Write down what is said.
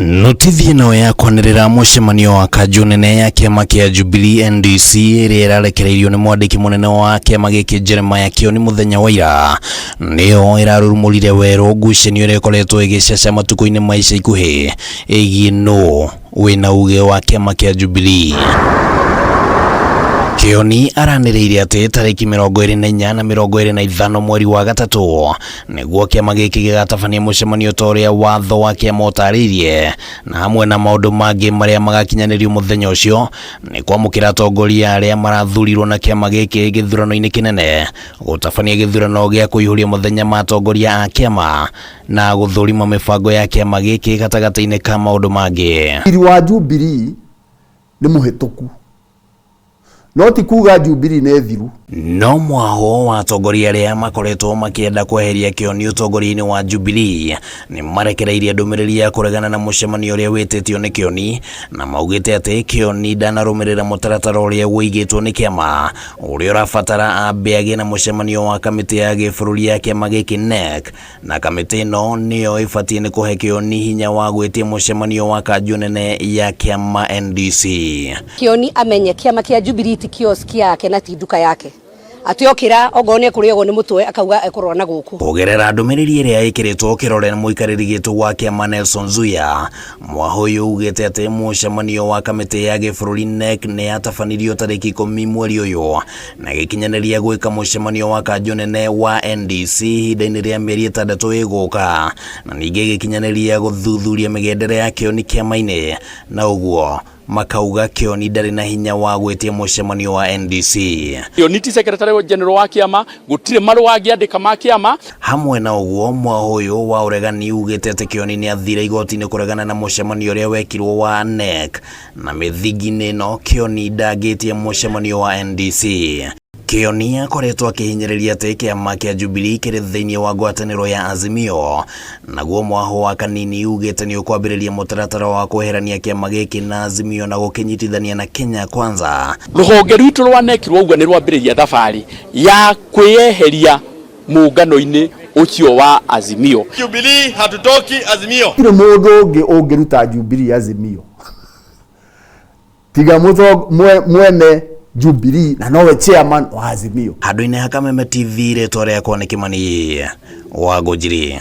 Notithi ĩno ya kwanĩrĩra mũcemanio wa kanjũ nene ya kĩama kĩa Jubilee NDC ĩrĩa ĩrarekereirio nĩ mwandĩki mũnene wa kĩama gĩkĩ Jeremiah Kioni mũthenya wa ira nĩyo ĩrarurumũrire werũ ngucanio ĩrĩa ĩkoretwo ĩgĩcaca matukũ-inĩ ma ica ikuhĩ ĩgiĩ nũ wĩna uge wa kĩama kĩa Jubilee. Kĩoni aranĩrĩire atĩ tarĩki 24 na 25 mweri wa gatatũ nĩguo kĩama gĩkĩ gĩgatabania mũcemanio ta ũrĩa watho wa kĩama ũtarĩirie, na hamwe na maũndũ mangĩ marĩa magakinyanĩrio mũthenya ũcio nĩ kwamũkĩra atongoria arĩa marathurirwo na kĩama gĩkĩ gĩthurano-inĩ kĩnene, gũtabania gĩthurano gĩa kũihũria mũthenya ma atongoria a kĩama na gũthũrima mĩbango ya kĩama gĩkĩ gatagatĩ-inĩ ka maũndũ mangĩ. Riri wa Jubilee nĩ mũhĩtũku no ti kuga Jubilee nĩ thiru. No mwahũ wa atongoria arĩa makoretwo makĩenda kweheria Kĩoni ũtongoria-inĩ wa Jubilee nĩ marekereirie ndũmĩrĩri ya kũregana na mũcemanio ũrĩa wĩtĩtio nĩ Kĩoni na maugĩte atĩ Kĩoni ndanarũmĩrĩra mũtaratara ũrĩa ũigĩtwo nĩ kĩama ũrĩa ũrabatara ambe agĩe na mũcemanio wa kamĩtĩ ya gĩbũrũri ya kĩama gĩkĩ NEC na kamĩtĩ ĩno nĩyo ĩbatiĩ nĩ kũhe Kĩoni hinya wa gwĩtia mũcemanio wa kanjũ nene ya kĩama NDC. Kĩoni amenye kĩama kĩa Jubilee ti kiosk yake na ti nduka yake atĩ okĩra ongorwo nĩ ekũrĩagwo nĩ mũtwe akauga ekũrora na gũkũ. Kũgerera ndũmĩrĩri ĩrĩa ĩkĩrĩtwo kĩrore nĩ mũikarĩri gĩtĩ wa kĩama Nelson Zuya, mwahũ ũyũ ugĩte atĩ mũcemanio wa kamĩtĩ ya gĩbũrũri NEC nĩ yatabanirio tarĩki 10 mweri ũyũ na gĩkinyanĩria gwĩka mũcemanio wa kanjũ nene wa NDC ihinda-inĩ rĩa mĩeri 6 ĩgũka, na ningĩ gĩkinyanĩria gũthuthuria mĩgendere ya Kĩoni kĩama-inĩ, na ũguo makauga Kĩoni ndarĩ na hinya wa gwĩtia mũcemanio wa NDC. Kĩoni ti secretary general wa kĩama, gũtirĩ marũa angĩandĩka ma kĩama. Hamwe na ũguo, mwahũ ũyũ wa ũregani ugĩte atĩ Kĩoni nĩ athire igoti-inĩ kũregana na mũcemanio ũrĩa wekirwo wa NEC, na mĩthingi-inĩ ĩno Kĩoni ndangĩtie mũcemanio wa NDC. Kĩoni akoretwo akĩhinyĩrĩria atĩ kĩama kĩa Jubilee kĩrĩ thĩinĩ wa ngwatanĩro ya Azimio, naguo mwahũ wa Kanini ugĩte nĩ ũkwambĩrĩria mũtaratara wa kweherania kĩama gĩkĩ na Azimio na gũkĩnyitithania na Kenya Kwanza. Rũhonge rwitũ rwa NEC rwauga nĩ rwambĩrĩria thabarĩ ya kwĩyeheria muungano-inĩ ũcio wa Azimio. Jubilee hatutoki Azimio. Gũtirĩ mũndũ ũngĩ ũngĩruta Jubilee Azimio tiga mwene Jubilee na nowe chairman wa Azimio. Handũ-inĩ ha Kameme TV, rĩtwa rĩakwa nĩ Kĩmani wa Ngũnjiri.